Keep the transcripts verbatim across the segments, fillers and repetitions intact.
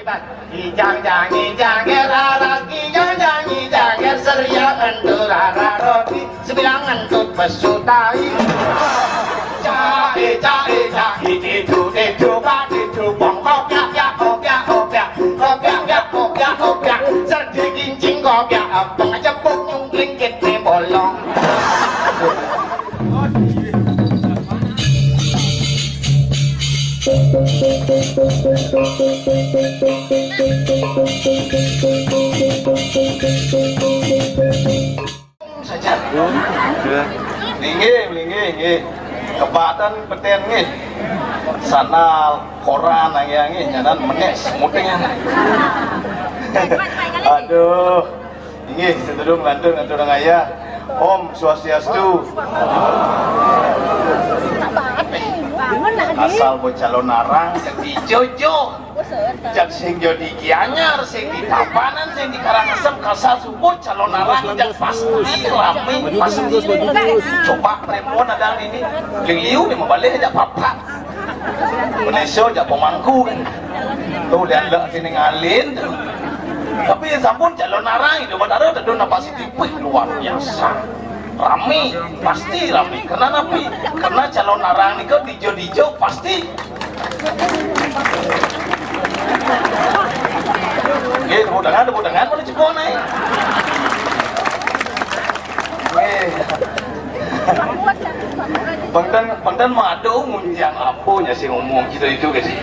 Ijang jang ijang ger aras, ijang jang ijang ger seriak entu rara roti, sebilang entu pesu tai. Cak ijak ijak iji ju iju bak iju bong, kopiak piak kopiak kopiak, kopiak piak kopiak kopiak, sedih gincing kopiak, abang jepuk nyungkling kit bolong. Saja. Linggih, linggih, nggih. Kebatan peten nggih. Sandal koran nggih, nggih, nyanan menek semuting. Aduh. Inggih, sedurung lantur ngatur ngayah. Om Swastiastu. Asal bocah calonarang, cak dijojo. Cak sing jo di Gianyar, sing di Tabanan, sing di Karangasem, kasar subuh calonarang, cak pasti rame, pasti. Coba premon ada ini, liu-liu ni mabalih aja papat. Malaysia jak pemangku kan. Tuh, lihat lah sini ngalin tuh. Tapi sampun calonarang itu, Batara tedun apa sih tipih luar biasa. Rame, pasti rame. Karena napi? Karena calonarang ni kok dijo-dijo pasti. Oke, tepuk tangan, tepuk tangan, mana cukup naik. Oke. Bang Dan, Bang Dan mah ada ngunjang apa nya si ngomong kita itu ke sih.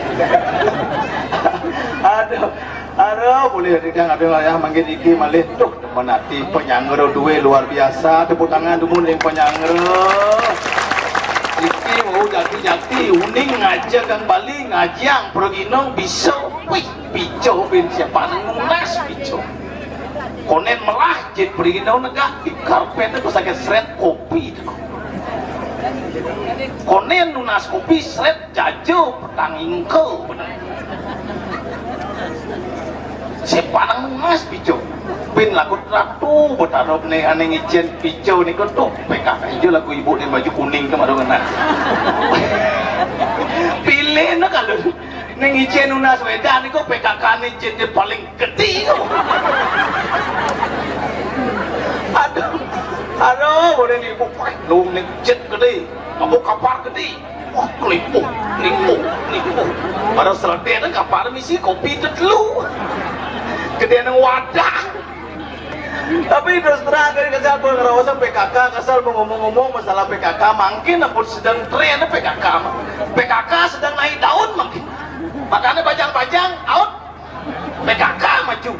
Aduh, aduh, boleh ridang ada ayah manggil iki malih tuh teman hati penyanggra dua luar biasa, tepuk tangan dulu ning penyanggra. Iki mau jati-jati uning ngaja kang Bali ngajang perginong bisa, wih, pico bin siapa nunas pico. Konen melah jit perginong negak di karpet itu sakit seret kopi. Konen nunas kopi seret jajo petang ingko bener. Sepanang nunas pico. Pin lagu ratu betarup nih ane ngicen pico nih kok tuh P K K hijau lagu ibu nih baju kuning kemarin kena. Pilih no kalau ning ngicen nunas wedan niku P K K nih jit paling gede. Aduh, aduh, boleh nih ibu, lu nih jit gede, kamu kapar gede. Wah, kelipuh, kelipuh, kelipuh. Pada seledek kan kapar misi kopi itu dulu. Gede nang wadah. Tapi terus terang dari kesal pun ngerawasa P K K, kesal mau ngomong-ngomong masalah P K K, mungkin ampun sedang tren P K K. P K K sedang naik daun mungkin. Makanya bajang-bajang out, P K K maju.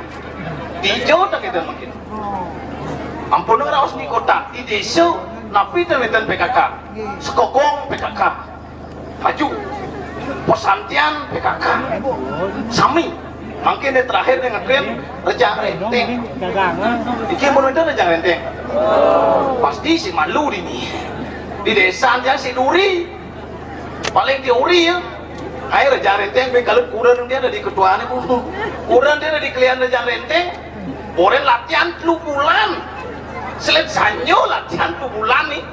Di hijau tak kita mungkin. Ampun ngerawasa di kota, di desa, napi tren P K K. Sekokong P K K. Maju. Pesantian P K K. Sami. Mungkin dia terakhir dia ngetren Rejang Renteng. Iki mun itu Rejang Renteng. Pasti si malu di ni. Di desa dia si duri. Paling di uri ya. Air Rejang Renteng bin kalau kurang dia ada di ketua ni bu. Kurang dia ada di kalian Rejang Renteng. Boren latihan telu bulan. Selit sanyo latihan telu bulan nih.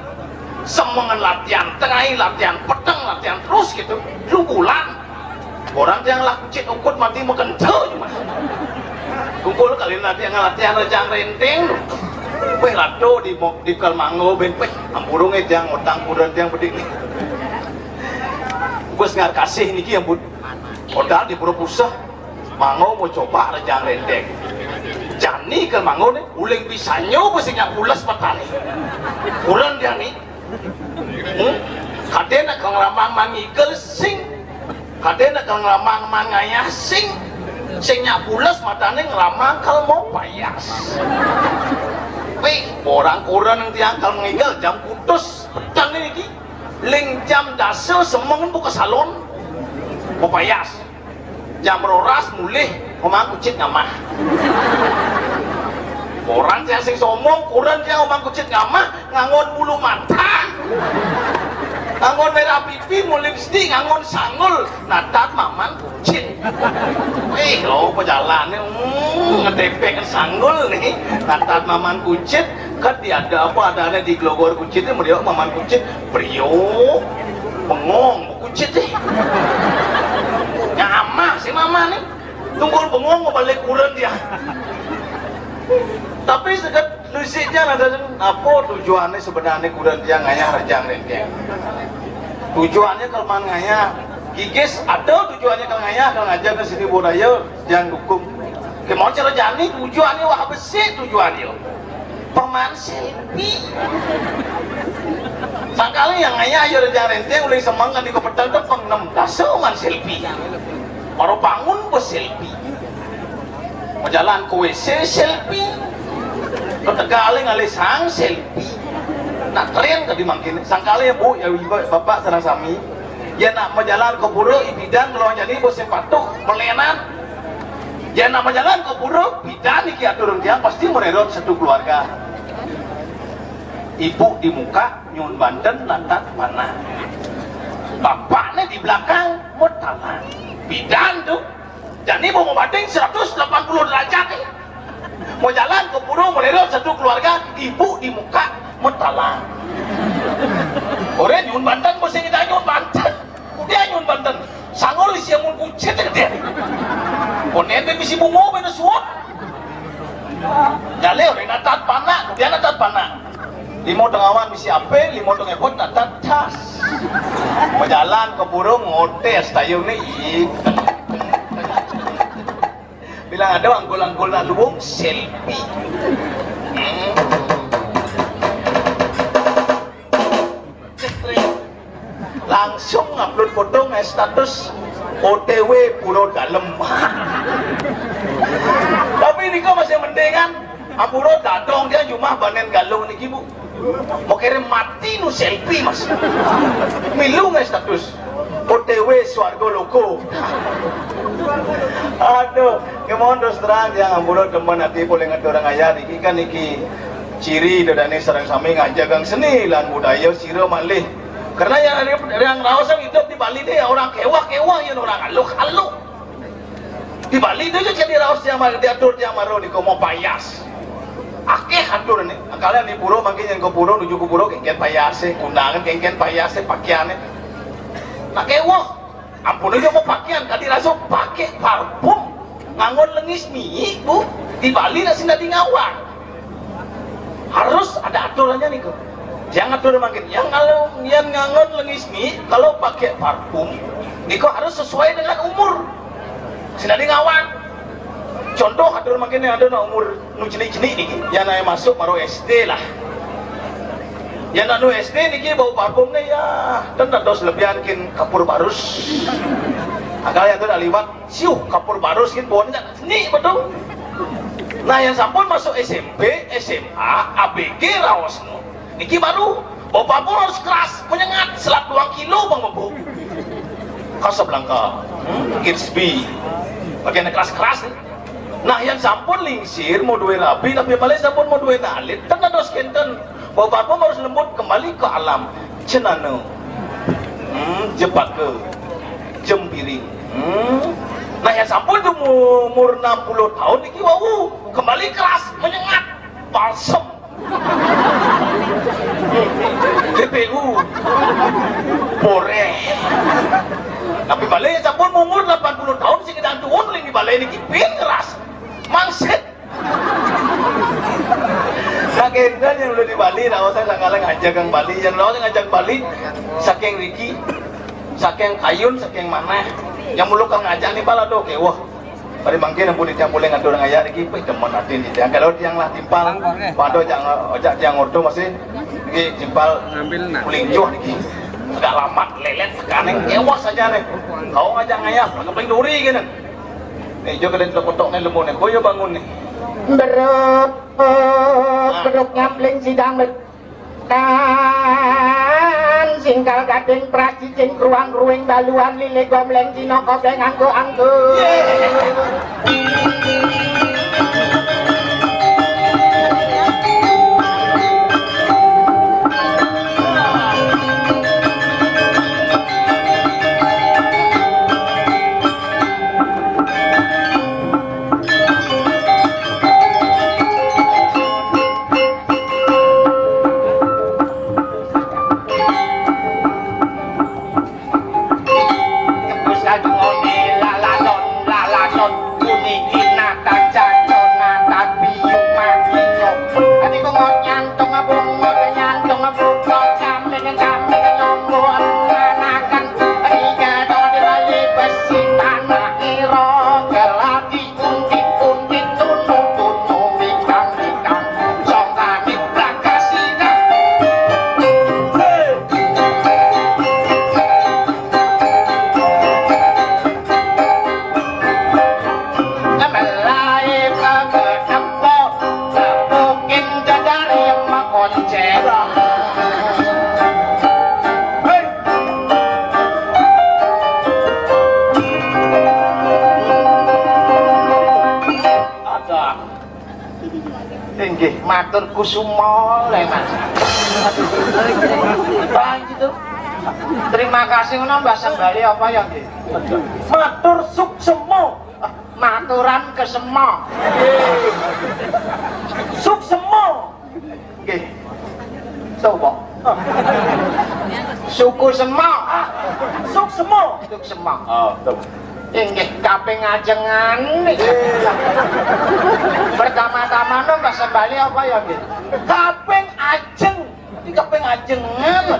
Semengan latihan, tengah latihan, peteng latihan terus gitu. Telu bulan. Orang yang laku cek ukut mati mekento cuma. Kumpul kali latihan latihan Rejang Renteng. Weh, rado di mo-, di Kalmango ben, weh, ampurung eh tiang utang kuran tiang bedik nih. Gus ngar kasih niki ampun. Modal di pura pusah. Mango mau coba Rejang Renteng. Jani ke mango ni, uling bisanyo besi nyak pules petani. Kuran dia ni. Hmm? Kade nak kang ramang mangigel sing. Kade nak kang ramang mangayah sing. Sing nyak pules matane ngramang kal mau payas. Wih, orang kuran yang tiang kal mangigel jam putus. Petang ni lagi. Ling jam dasa semeng buka salon. Mau payas. Jam roras mulih, Omang Kucit ngamah. Orang yang sing sombong, kuran dia Omang Kucit ngamah, ngangon bulu mata. Ngangon merah pipi, mau lipstick, ngangon sanggul, natat maman Kucit. Eh, lo pejalan ni, hmm, ngetepek sanggul ni, natat maman Kucit, kan dia ada apa adanya di gelogor Kucit ni, meriok maman Kucit, beriok, bengong, Kucit ni. Ngamah si maman ni. Tunggul bengong balik kureun dia. Tapi seket lusiknya ada apa tujuannya sebenarnya kureun dia ngayah Rejang Renteng. Tujuannya kalau man ngayah, gigis ada tujuannya kalau ngayah, kalau ngajar ke sini budaya, jangan dukung. Kayak mau cara jani tujuannya wah besi tujuannya. Paman selfie. Sakali yang ngayah aja Rejang Renteng, udah semangat di kepetel tuh pang enam belas man selfie. Baru bangun bos selfie. Mau jalan ke W C selfie. Ke Tegaling ngalih sang selfie. Nah, tren tadi mangkin. Sangkali ya, Bu, ya, Ibu, Bapak, sareng sami. Ya nak mau jalan ke pura, ibidan kalau jadi bos sepatu, melenan. Ya nak mau jalan ke pura, bidan iki atur tiang pasti mererot satu keluarga. Ibu di muka, nyun banten, lantak panah. Bapaknya di belakang, mutalang. Bidan tuh. Jadi mau banding seratus delapan puluh derajat nih. Mau jalan ke pura, mererot satu keluarga, ibu di muka, mutalang. Orang nyun banten, mesti kita nyun banten. Dia nyun banten. Sangol isi amun kucit dia. Konen be misi bungo, be suap. Dale orang natat panak, dia natat panak. Limo tengawan misi ape, limo tengepot natat tas. Mau jalan ke pura, ngotes, tayo nih. Bilang ada anggul-anggul nak luwung, selfie. Hmm. Langsung upload foto nge status O T W Pura Dalem. Tapi ini kok masih mendingan, ah, Pura Dadong dia cuma banen galung niki, Bu. Mau kirim mati nu selfie, Mas. Milu nge status O T W Swarga Loko. Aduh, ya mohon terus terang, yang ampura teman hati boleh ngatur orang ayah niki kan niki ciri dodane sareng sami ngajagang seni lan budaya sira malih. Karena yang yang raos yang hidup di Bali ini ya orang kewah-kewah, ya orang aluh-aluh. Di Bali itu jadi raos yang mar-, diatur yang maro di komo payas. Akeh atur ini. Kalian di pura makin yang ke pura, nuju ke pura, kengken payase, kundangan kengken payase, pakaiannya. Nah, kewah. Ampun aja mau pakaian, tadi rasa pakai parfum. Ngangon lengis mi, Bu. Di Bali nak sing dadi ngawang. Harus ada aturannya nih, kok. Jangan aturan makin. Yang kalau yang ngangon lengis mi, kalau pakai parfum, niko harus sesuai dengan umur. Sing dadi ngawang. Contoh, atur makin yang ada nak umur nu cenik-cenik niki, yang naik masuk baru S D lah. Yang nak nu S D niki bau parfum nih ya, dan dados lebihan kin kapur barus. Agak yang tu nak liwat, siuh kapur barus kin baunya cenik betul. Nah, yang sampun masuk S M P, S M A, A B G raos nu. Niki baru, bau parfum harus keras, menyengat, selat dua kilo bang mabuk. Casablanca, hmm, Gatsby, bagian keras-keras nih. Nah, yang sampun lingsir, mau duwe rabi, tapi balik sampun mau duwe nalit, kan dados kenten. Bau parfum harus lembut, kembali ke alam. Cenana, hmm, jepaka, jempiring. Hmm. Nah, yang sampun umur enam puluh tahun niki wau, kembali keras, menyengat, balsem. T P U. Boreh. Tapi balik sampun umur delapan puluh tahun sing kedan tuun ling di balai niki pin keras. Mangsit. Saking yang udah di Bali, dah usah sakala ngajak yang Bali, yang dah usah ngajak Bali, saking Riki, saking Kayun, saking mana, yang mulu kan ngajak nih pala tuh, kayak wah, Pada mangkin ampun tiang boleh ngatur ngaya niki, pih demen atin tiang. Kalau tiang lah timpal, pada jangan ojak tiang ordo masih niki timpal ngambil nah. Kuling juh niki. Agak lamat lelet kaneng ewas saja nih. Kau ngajak ngayah, pakai duri gini. Nih, jo kalian kotok nih lemu nih, koyo bangun nih. Berok, berok nyambling sidang. Kan singkal gading pracicing ruang ruing baluan lili gomleng dina kobe nganggo anggo. Niki nata caco nata biyu makinyo. Ati bungot nyantung bungot nyantung buka kami kami nunggu anakan. Tiga dua di bali besi tanah iro kelati. Undit-undit, tunung-tunung, wikang-wikang, songkane prakasida. Melai kebedepo, tepukin dedari makonceng. Hei! Ada. Inggih, matur kusuma le, Mas. Aduh. Bang gitu. Terima kasih ngono, Mbah Sembali apa ya nggih? Matur suksema. Maturan kesema. Suksema. Nggih. Coba. Suku Sema. Ah, suksema. Suksema. Oh, tuh. Inggih kaping ajengan. Pertama-tama no Mbah Sembali apa ya nggih? Kaping ajeng. Iki kaping ajengan.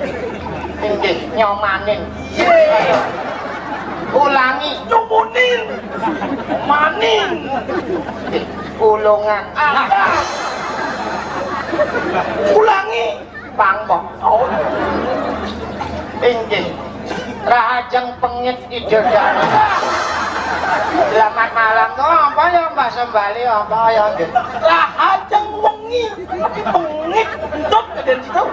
Inggih nyomanin. Ye. Ulangi. Nyumunin. Manin. Nggih, ulungan. Ah. Ulangi. Pangkok. Oh. Inggih. Rahajeng pengit ide dane. Selamat malam. Oh, apa ya Mbah Sembali apa ya nggih? Rahajeng wengi. Tapi pengit entut kalian situ.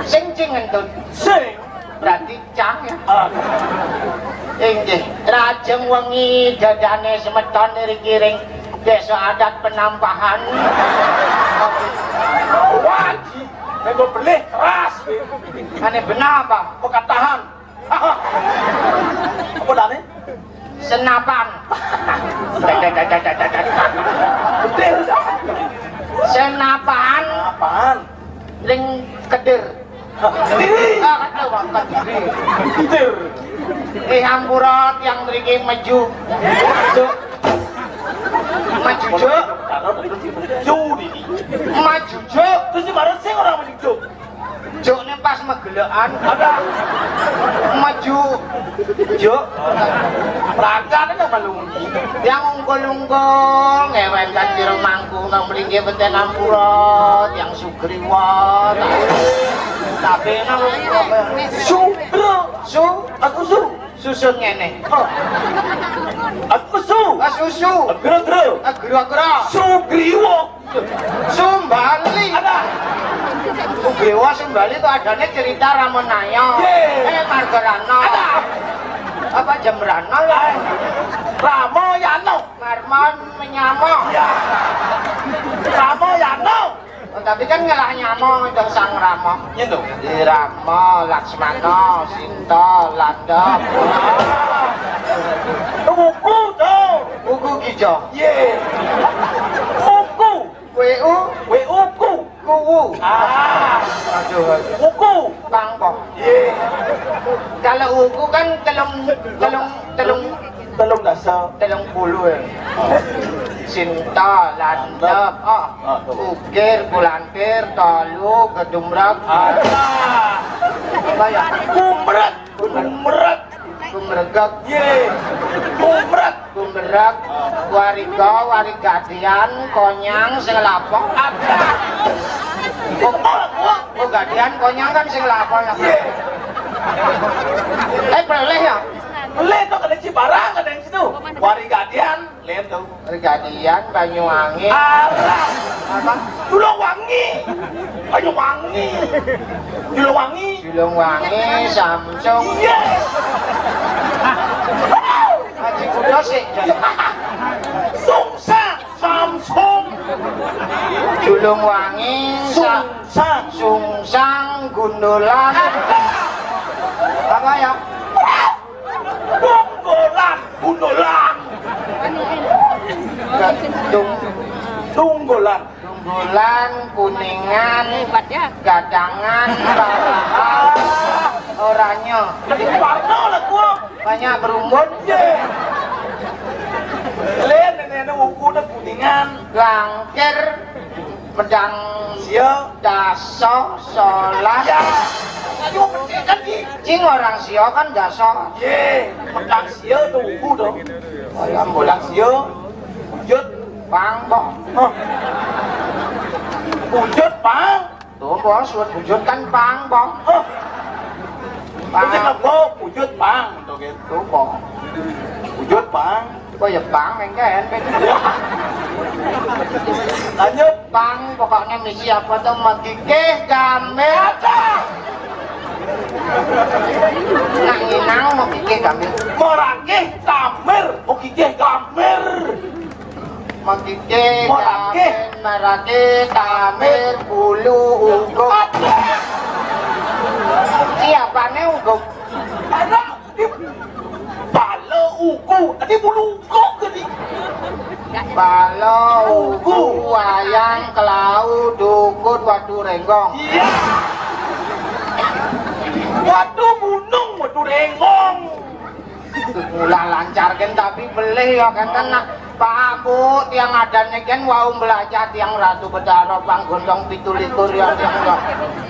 Sing sing entut. Sing. Berarti cang ya. Ah. Inggih. Rahajeng wengi dadane semeton ngiring-ngiring desa adat Penampahan. Wah, Ji. Nek belih keras. Ane benar apa? Pekatahan. Apa dane? Senapan. Betul. Senapan. Apaan? Ring keder. Diri. Ah, kata Bang Kediri. Betul. Eh, hampura yang mriki meju. Juk. Meju, Juk. Ju dini. Meju, Juk. Terus di mana sih orang meju, Juk? Jukne pas megelekan. Ada. Maju. Juk. Perangkat ada melungi. Yang ungkul-ungkul ngewenten jero mangku nang mriki peten ampura, yang Sugriwa. Tapi nang Sugro. Su. Aku Su. Susun ngene. Oh. Aku Su. Asusu. Agro-gro. Agro-agro. Sugriwa. Sumbali. Ada. Sugriwa Sumbali itu adanya cerita Ramanaya. Ye. Eh, Margarana. Ada. Apa Jembrana ya? Ramayana. Marman menyama. Ya. Ramayana. Oh, tapi kan ngelah nyama itu Sang Rama. Iya tuh. Di Rama, Laksmana, Sinta, Landep. Buku tuh. Buku Gijo. Ye. Buku. W U. W U Ku. Kuwu. Ah. Aduh, aduh. Wuku. Kangkong. Ye. Kalau wuku kan telung, telung, telung, telung dasa, telung puluh ya. Sinta, landep, oh, ah, tuh. Ukir, kulantir, tolu, gedumrak. Ada. Apa ya? Kumret. Kumret. Gumregek. Ye. Gumrek. Gumrek. Wariga, warigadian, konyang, sing lapok. Ada. Oh, oh, oh, gadian, konyang kan sing lapok ya. Ye. Eh, peleh ya? Peleh tuh kena Cibarang ada yang situ. Warigadian, lihat tuh. Pergantian Banyuwangi. Alah. Apa? Julungwangi. Banyuwangi. Julungwangi. Julungwangi, Samsung. Iya. Haji Kudo sih. Sungsa, Samsung. Julungwangi, Sa-, Sungsa. Sungsang, Gundolan. Apa ya? Tunggolan, Gundolan. Tung-, Tunggolan. Tunggolan, Kuningan, Gadangan, Baraha, Oranye. Jadi warna lah gua. Banyak berumbun. Ye. Lin, Gangkir, medang, sio, daso, solas. Ya. Ayo, penting kan, Ji? Cing, orang sio kan daso. Ye, medang sio tuku dong. Ayam bolang sio. Wujud pang, kok. Oh. Wujud pang. Tuh, bos, wujud kan pang, bos. Oh. Pang. Wujud apa? Wujud pang, tuh gitu, bos. Wujud pang. Kok ya pang, enggak ya? Lanjut. Pang, pokoknya misi apa tuh, megigih gamir. Nak nginang, megigih gamir. Morakih tamir, megigih gamir. Makike, Morakih. Kamen, Marake, Tamir, Bulu, Uguk. Siapane Uguk? Ada di Palo Uku, tadi Bulu Uguk tadi. Palo, Ugu, Wayang, Kelau, Dukut, Watu Renggong. Iya. Watu Gunung, Watu Renggong. Mula lancar kan, tapi belih ya kan, kan, nak, Pak, Bu, tiang adan niki kan wau belajar tiang Ratu Betara Panggontong pitu likur ya, tiang ya.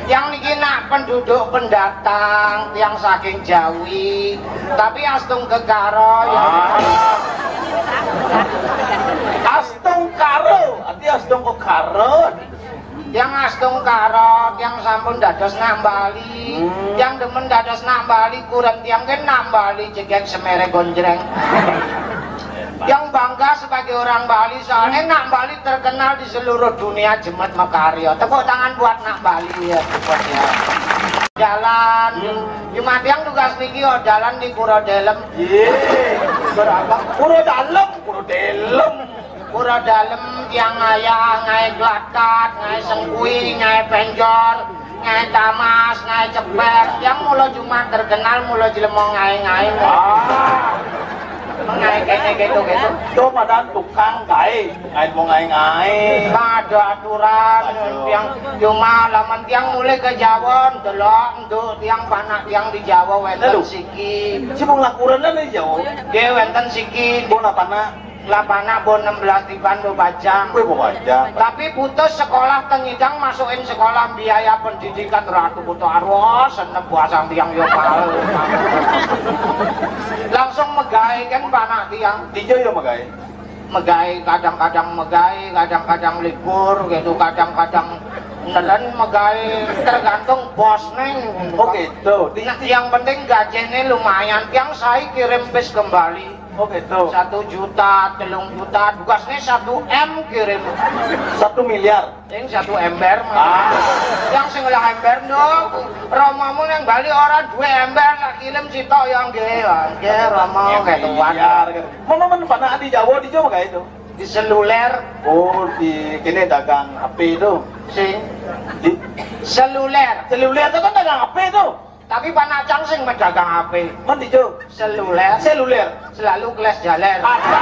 Tiang niki nak penduduk pendatang, tiang saking Jawi. Tapi Astung Gegara ya. Ah. Astungkara, ati Astung Gegara. Tiang astungkara, tiang sampun dados nak Bali. Hmm. Tiang demen dados nak Bali, kuren tiang kan nak Bali, jegeg semere gonjreng. Tiang bangga sebagai orang Bali, soalnya nak Bali terkenal di seluruh dunia, jemet makarya. Tepuk tangan buat nak Bali ya, support ya. Jalan, hmm, Jumat tiang tugas niki, oh, jalan di Pura Delem. Iya, berapa? Pura Dalem, Pura Delem. Pura Dalem, tiang ngayah, ngae Glatat, ngae Sengkui, ngae Penjor, ngae Tamas, ngae Ceper. Tiang mula Jumat terkenal, mula jelema ngae-ngae. Ah. Mengae kene gitu-gitu. Tuh, padahal tukang gae, ngae mau ngae-ngae. Ada aturan, aduh, tiang cuma lamun tiang mulih ke Jawa, delok nduk tiang, panak tiang di Jawa wenten, aduh, siki. Si mung lakuran di Jawa. Nggih, wenten siki. Pun apa, nak? Lah panak bon enam belas tiban, bo bajang. Kowe bo bajang. Tapi putus sekolah, tengidang masukin sekolah, biaya pendidikan Ratu Kuto Arwa, senep basang tiang yo pal. Langsung megae kan panak tiang. Tijo yo megae. Megae, kadang-kadang megae, kadang-kadang libur gitu, kadang-kadang nelen megae, tergantung bos neng. Oh gitu. Nah, yang penting gajinya lumayan. Tiang saya kirim bis kembali. Oh gitu. Satu juta, telung juta, tugasnya satu M kirim. Satu miliar. Yang satu ember mah. Ah. Yang sing olah ember, nduk. Romomu nang Bali ora duwe ember, tak kirim sitok ya nggih. Ya, nggih, romo, kayak tuan. Miliar, gitu. Mama men panak di Jawa, di Jawa kayak itu. Di seluler. Oh, di kene dagang H P itu. Sing. Di seluler. Seluler itu kan dagang H P itu. Tapi panak cang sing medagang H P. Mandi jo. Seluler. Seluler. Selalu keles jaler. Apa?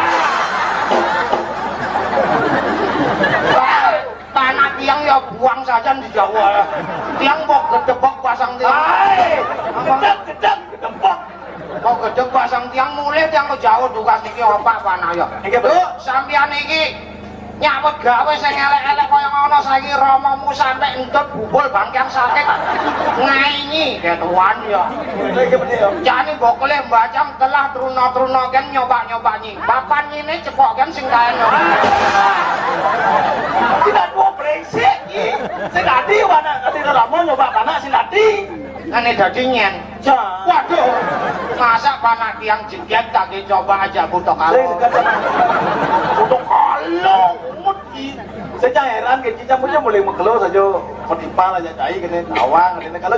Panak tiang ya buang saja di Jawa. Tiang mau gedebok pasang tiang. Hai, gedebok, gedebok, gedebok. Mau gedebok pasang tiang, mulai tiang ke jauh tugas niki opak panak ya. Nggih, Bu. Sampeyan iki nyawet gawe sing elek-elek kaya ngono, saiki romomu sampe entut bubul bangkean sakit. Ngaingi ketuan ya. Jani bokole mbacang telah truna-truna kan nyoba-nyoba nyi. Papan nyine cepok kan sing kaen. Tidak dua brengsek iki. Sing adi wana ketika romo nyoba panak sing adi. Ngene dadi nyen. Waduh. Masa panak tiang jegek tak coba aja butuh kalau. Butuh kalau. Saya heran ke cicak punya mulai mekelo saja, petipal aja cai kene awang kene. Kalau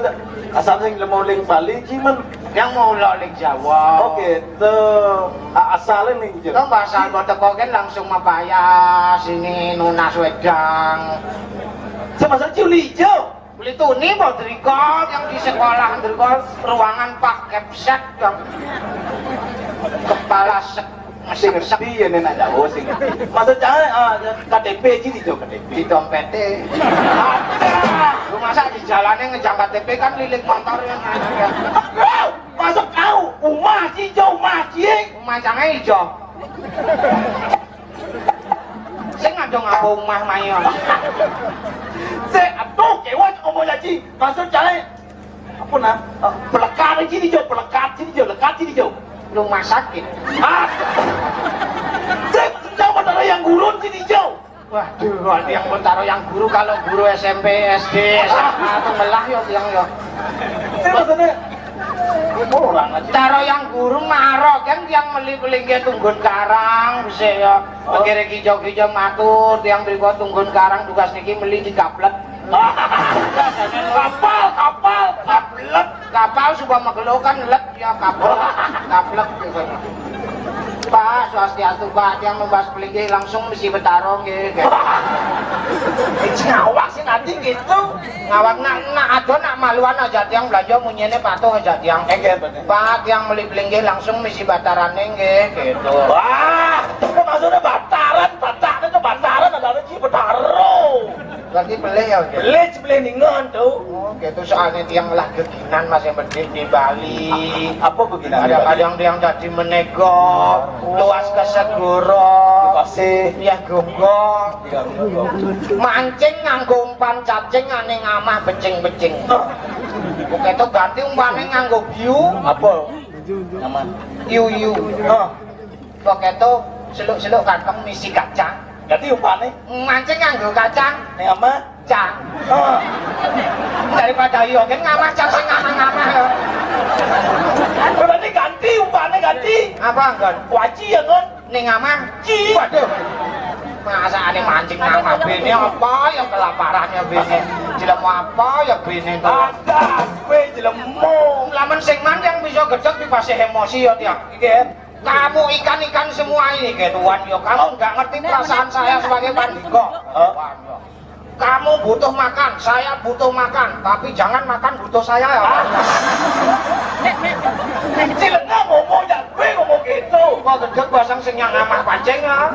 asal sing mau ling Bali cimen. Yang mau lo ling Jawa. Oke, tuh. Asal ini gitu. Tuh bahasa kota kogen langsung mapaya sini nunas wedang. Semasa culi hijau. Beli tuni, Mbok, driko yang di sekolah, driko ruangan Pak Kepset, yang kepala sek, sing ngerti ya, nenek jauh sing. Maksudnya, eh, K T P aja di K T P. Di dompete. Ada. Lu masa di jalannya ngejang K T P kan lilit motor ya. Masuk kau, rumah hijau, rumah cie. Rumah jangan hijau. Sing ngandung Omah mayo. Sik, aduh, kewat ngomong lagi. Maksud cale apa nah? Eh, pelekat sini jo, pelekat sini jo, lekat sini jo. Rumah sakit. Ah. Sik, sejak motor yang gurun sini jo. Waduh, ada yang motor yang guru, kalau guru S M P, S D, S M A itu melah yo tiang yo. Sik, maksudnya, orang aja. Cara yang guru maro kan tiang meli pelinggih tunggun karang, bisa ya. Oh. Pikire kijo-kijo matur, tiang mriko tunggun karang tugas niki meli digaplek. Kapal, kapal, gaplek. Kapal suka megelo kan let ya kapal. Gaplek gitu. Pak, swastiastu, Pak, tiang numbas pelinggih langsung misi Betara nggih. Iki ngawak sih nanti gitu. Ngawak nak, nak ado nak maluan aja tiang belanja munyene patuh aja tiang. Enggak bener. Pak, tiang meli pelinggih langsung misi Batarane nggih gitu. Wah, kok maksudnya Bataran, Batarane itu Bataran ada lagi Betaro. Berarti pelih ya, Pak? Pelih, pelih ningan tuh. Oh, gitu, soalnya tiang lah geginan masih medit di Bali. Apa geginan di Bali? Kadang-kadang tiang jadi menego, luas ke segoro. Dikasih. Ya, gonggo. Iya, gonggo. Mancing nganggo umpan cacing, ane ngamah becing-becing. Oh. Oke, tuh ganti umpane nganggo biu. Apa? Nama? Iu-iu. Oh. Pokoknya seluk-seluk kantong misi kacang. Jadi umpane? Mancing nganggo kacang. Ning ama? Cang. Oh. Daripada yo kan ngamah cang sing ngamah-ngamah yo. Berarti ganti umpane ganti. Apa, Nggon? Kuaci ya, Nggon? Ning ngamah? Ci. Waduh. Masa ane mancing ngamah bene apa ya kelaparannya bene? Jelema apa ya bene to? Ada kowe jelema. Lamun sing mancing bisa gedeg dipasih emosi ya, tiang. Nggih. Kamu ikan-ikan semua ini, Ketuan, yo. Kamu nggak ngerti perasaan saya sebagai pandiko. Hah? Kamu butuh makan, saya butuh makan, tapi jangan makan butuh saya ya. Cilengnya ngomong ya, gue ngomong gitu. Kok gedeg basang sing yang ngamah pancing ya?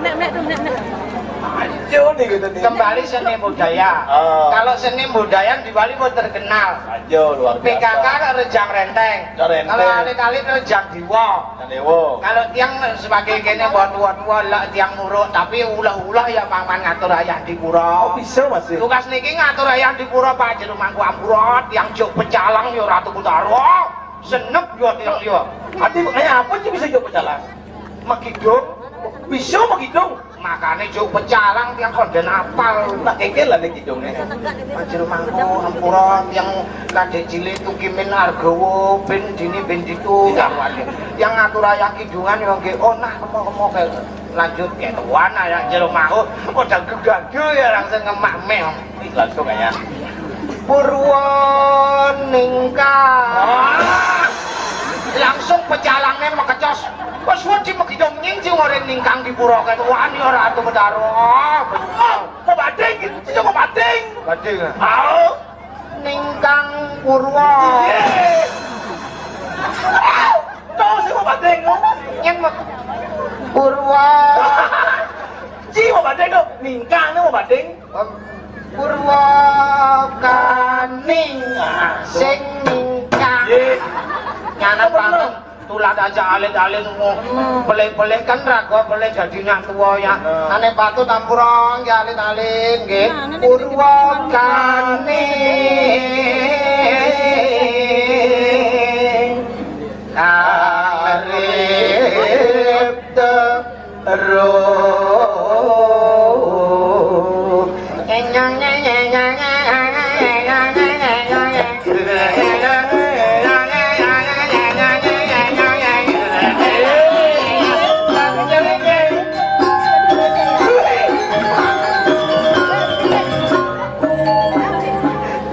Ayo nih gitu nih. Kembali seni budaya. Oh. Kalau seni budaya di Bali pun terkenal. Ayo, luar biasa. P K K kan Rejang Renteng. Rejang Renteng. Kalau alit-alit Rejang Diwa. Dewa. Kalau tiang sebagai kene bawa tua-tua lah tiang muruk, tapi ulah-ulah ya paman ngatur ayah di pura. Oh, bisa masih. Tugas niki ngatur ayah di pura, Pak Jero Mangku Ampura, tiang jok pecalang ya Ratu Kutara. Senep ya tiang ya. Ati kayak apa sih bisa jok pecalang? Megidung. Bisa megidung. Makane jok pecalang tiang konden apal. Tak kengkel lah nek kidunge. Pak Jero Mangku Ampura tiang kadek cilik tukimin argawa ben dini ben ditu. Iya. Yang ngatur ayah kidungan yo nggih, oh nah, kemo-kemo kae. Lanjut Ketuan ayah Jero Mangku padha gegadu ya langsung ngemak meh. Langsung ya. Purwa ningkang. Wah. Langsung pecalange mekecos. Wes wedi megidong nying sing ora ningkang di pura Ketuan ya Ratu Betara. Mau bating gitu, sing mau bating. Bating. Mau ningkang purwa. Iya. Tau sing mau bating. Nying mek-, purwa. Ci mau bating kok, ningkang mau bating. Purwakaning sing ningkang. Nggih. Nyanan pantun, tulat aja alit-alit, pelih-pelih kan raga pelih dadi nak tuwa ya. Nah. Ane patut ampura nggih alit-alit nggih. Nah, ngene iki. Purwakaning karep te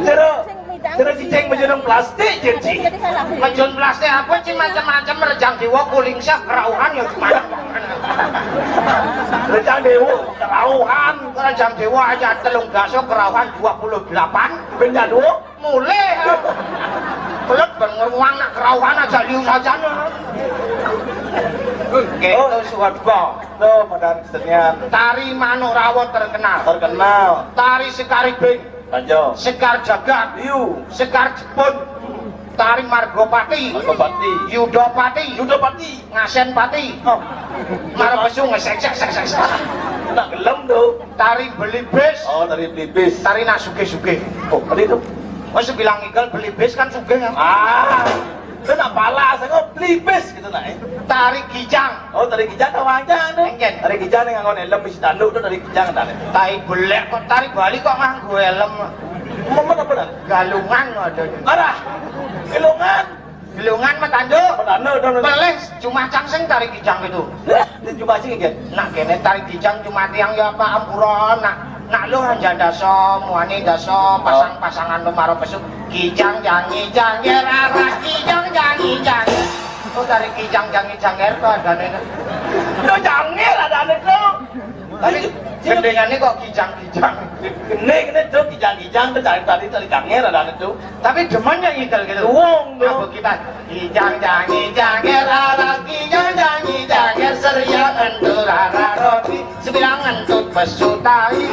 Jero, jero cicing menjeneng plastik, Ci. Mejun plastik apa, Ci? Macam-macam, Rejang Dewa, Kulingsah, Kerauhan, ya gimana? Rejang Dewa, Kerauhan. Rejang Dewa aja telung dasa, Kerauhan dua puluh delapan. Benda dua? Mulai, ya. Belet ben ngruang nak Kerauhan aja liu saja, nah. Gitu, Suwadwa. Tuh, pada kesenian. Tari Manuk Rawon terkenal. Terkenal. Tari Sekar Ibing. Ayo. Sekar Jagat. Liu. Sekar Jepun. Tari Margopati. Margopati. Yudopati. Yudopati. Ngasen Pati. Oh. Marbesu ngesek, sek, sek, sek, sek. Nak gelem to. Tari belibis. Oh, tari belibis. Tari nak sugih-sugih. Oh, tadi to. Wis bilang igal belibis kan sugih ya. Ah. Itu nak pala sing belibis gitu nak. Eh. Tari kijang. Oh, tari kijang to wancane. Nggih. Tari kijang ning nganggo helm wis tanduk to tari kijang tane. Tai belek kok tari Bali kok nganggo helm. Momen apa dah? Galungan ada. Arah. Galungan. Gelungan metanduk. Metanduk, dong. Pelih jumacang sing tari kijang itu. Lah, di jumacang iki. Nak kene tari kijang cuma tiang ya apa ampura nak nak lu janda so muani daso pasang-pasangan lu maro pesu kijang jangi jangir arah kijang jangi jangir. Oh tari kijang jangi jangir tuh ada nih. Lu jangir ada nih tuh. Tapi gendengane kok kijang-kijang. Kene kene tuh kijang-kijang tuh tari tari tari jangir ada nih tuh. Tapi demennya ikel gitu. Wong tuh. Apa kita kijang jangi jangir arah kijang jangi jangir serian entur arah roti sebilang entut besutai.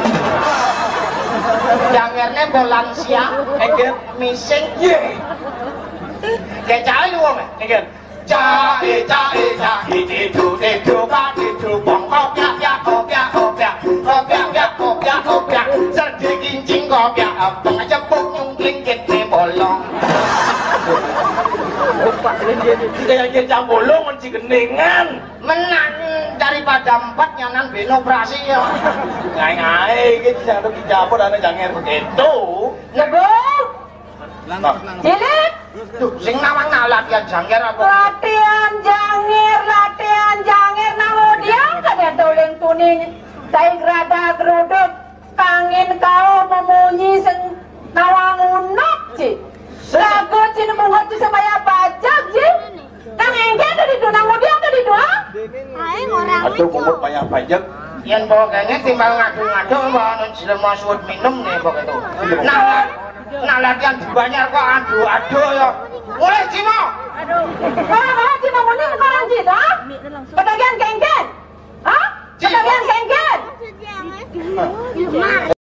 Jangirne bolan siang. Enggak. Mising. Ye. Kecai lu wong. Enggak. Cae cae cae tidu tidu pak tidu pong kopyak pyak kopyak kopyak kopyak pyak kopyak kopyak serdi kincing kopyak abang cepuk nyungkling kete bolong. Kayak kita bolong menci gendingan. Menang daripada empat nyanan beno operasi ya. Ngai ngai gitu jangan kita apa dana jangan begitu. Lebur. Cilik. Duh, sing nawang nak latihan jangkir apa? Latihan jangir, latihan jangir nang udiang kene tuling tuni tai grada geruduk kangin kau memunyi sing nawang unuk ci. Lagu ci mungut ci semaya pajak ci. Nang engke tadi tu nang udiang tadi tu ha? Aing orang. Aduh, mungut payah pajak. Yen bawa kene timbang ngadu-ngadu bawa nun jelema suwet minum nih bawa itu. Nah, Nah latihan dibayar kok aduh aduh ya. Mulai Cimo. Aduh. Kalau kalau Cimo muni sekarang Cimo, ha? Ketagihan kengken. Ha? Ketagihan kengken.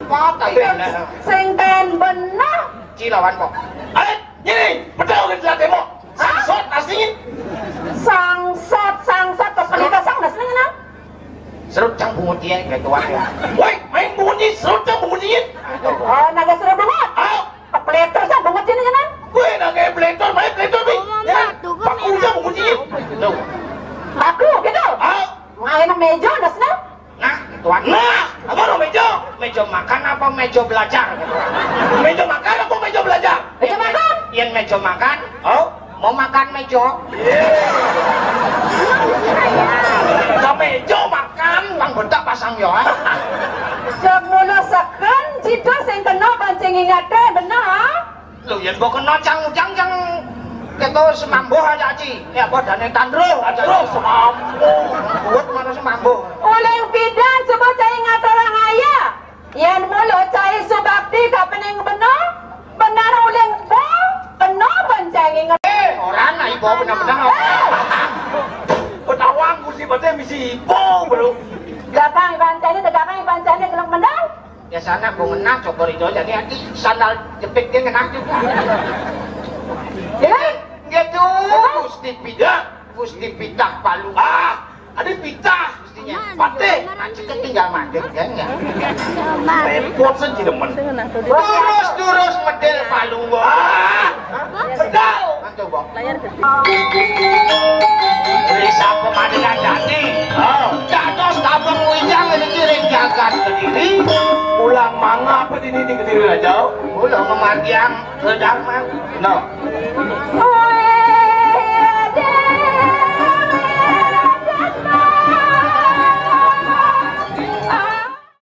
Apa kayak sing ten bener. Cilawan kok. Ayo, ini betul ke jelas demo. Sangsot aslinya. Sangsot, sangsot kok pelita sang nasi nang. Serut cang bungut ya kayak tuan ya. Woi, main bunyi serut cang bunyi. Oh, naga serut bungut. Ah, Peleter sa bungut sini kan? Gue nang kayak peletor, main peletor nih. Ya, paku aja bungut sini. Tuh. Paku gitu. Ah, main meja nasna. Nah, tuan. Nah, apa lo meja? Meja makan apa meja belajar? Meja makan apa meja belajar? Meja makan. Yang meja makan. Oh. Mau makan mejo? Ke mejo makan, bang bentak pasang yo. Semula seken jitu sing kena pancing ingate bener. Lho yen mbok kena cang ujang cang keto semambuh aja ci. Ya padane tandro aja. Terus semambuh. Buat mana semambuh. Oleh pidan sebut cai ngaturang ayah. Yen mula cai subakti ka pening bena, benar uling bo, kena pancai nginget. Eh, orang nak ibo benar-benar. Petawang kursi bate misi ibo, bro. Belakang pancai ni, belakang pancai ni kelak menang. Ya sana gua menang cokor itu jadi hati sandal jepit dia kena juga. Ya, gitu. Gusti Pidah, Gusti Pidah Palu. Ah, ada Pidah. Patih, nah, ceket tinggal mandek ya enggak? Repot saja demen. Terus terus medel palung. Ah, pedal. Nah, coba. Layar gede. Beri sapa mandek aja nih. Oh, jatuh tabung wijang ini kiring jagat kediri. Pulang mangap di ini kediri aja. Pulang memargiang ke Dharma. Nah.